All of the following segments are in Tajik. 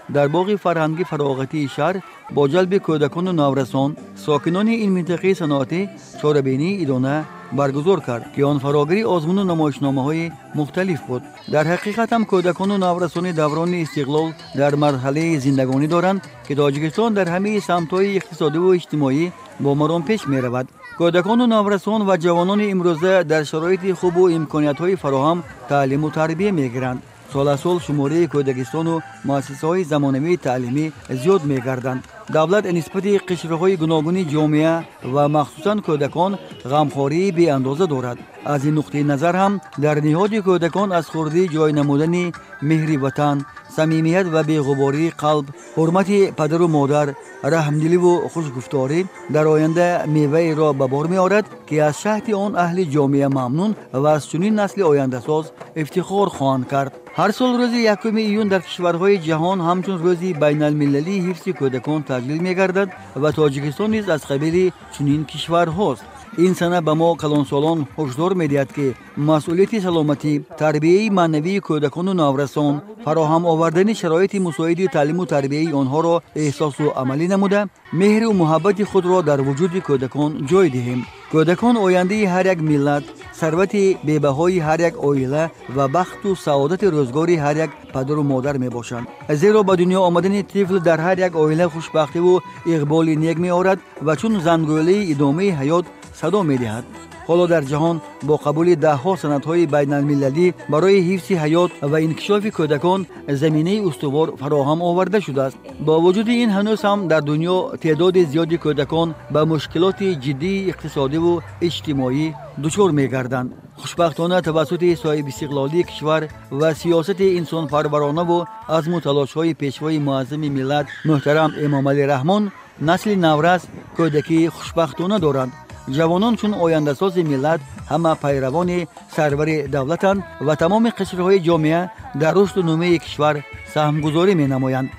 Дар боғи фарҳанги фароғатии шаҳр бо ҷалби кӯдакону наврасон сокинони ин минтақаи саноатӣ чорабинии идона баргузор кард, ки он фарогири озмуну намоишномаҳои мухталиф буд. Дар ҳақиқат ҳам кӯдакону наврасони даврони истиқлол дар марҳалаи зиндагонӣ доранд, ки Тоҷикистон дар ҳамаи самтҳои иқтисодиву иҷтимоӣ бо маром пеш меравад. Кӯдакону наврасон ва ҷавонони имрӯза дар шароити хубу имкониятҳои фароҳам таълиму тарбия мегиранд. Сол аз сол шумораи кӯдакистону муассисаҳои замонавии таълимӣ зиёд мегарданд. Давлат нисбати қишрҳои гуногуни ҷомеа ва махсусан кӯдакон ғамхории беандоза дорад. Аз ин нуқтаи назар ҳам дар ниҳоди кӯдакон аз хурдӣ ҷой намудани меҳри ватан, самимият ва беғубории қалб, ҳурмати падару модар, раҳмдиливу хушгуфторӣ дар оянда меваеро ба бор меорад, ки аз шаҳди он аҳли ҷомеа мамнун ва аз чунин насли ояндасоз ифтихор хоҳанд кард. Ҳар сол рӯзи 1 июн дар кишварҳои ҷаҳон ҳамчун рӯзи байналмилалии ҳифзи кӯдакон таҷлил мегардад ва Тоҷикистон низ аз қабили чунин кишварҳост. Ин сана ба мо калонсолон ҳушдор медиҳад, ки масъулияти саломатӣ, тарбияи маънавии кӯдакону наврасон, фароҳам овардани шароити мусоиди таълиму тарбияи онҳоро эҳсосу амалӣ намуда, меҳру муҳаббати худро дар вуҷуди кӯдакон ҷой диҳем. Кӯдакон ояндаи ҳар як миллат, сарвати бебаҳои ҳар як оила ва бахту саодати рӯзгори ҳар як падару модар мебошанд. Зеро ба дунё омадани тифл дар ҳар як оила хушбахтиву иқболи нек меорад ва чун зангӯлаи идомаи ҳаёт садо медиҳад. Ҳоло дар ҷаҳон бо қабули даҳҳо санадҳои байналмилалӣ барои ҳифзи ҳаёт ва инкишофи кӯдакон заминаи устувор фароҳам оварда шудааст. Бо вуҷуди ин ҳанӯз ҳам дар дунё теъдоди зиёди кӯдакон ба мушкилоти ҷиддии иқтисодиву иҷтимоӣ дучор мегарданд. Хушбахтона, тавассути соҳибистиқлолии кишвар ва сиёсати инсонпарваронаву азму талошҳои пешвои муаззами миллат муҳтарам Эмомалӣ Раҳмон насли наврас кӯдакии хушбахтона доранд. Ҷавонон чун ояндасози миллат ҳама пайравони сарвари давлатанд ва тамоми қишрҳои ҷомеа дар рушду нумӯи кишвар саҳмгузорӣ менамоянд.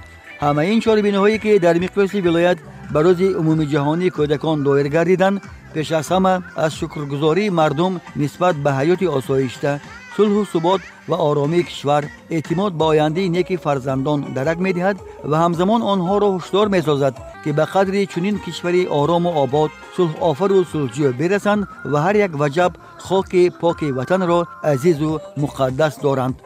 Ҳама ин чорабиниҳое, ки дар миқёси вилоят ба рӯзи умумиҷаҳонии кӯдакон доир гардиданд, пеш аз ҳама аз шукргузории мардум нисбат ба ҳаёти осоишта, сулҳу субот ва оромии кишвар, эътимод ба ояндаи неки фарзандон дарак медиҳад ва ҳамзамон онҳоро ҳушдор месозад, ки ба қадри чунин кишвари орому обод, сулҳофару сулҳҷӯ бирасанд ва ҳар як ваҷаб хоки поки ватанро азизу муқаддас доранд.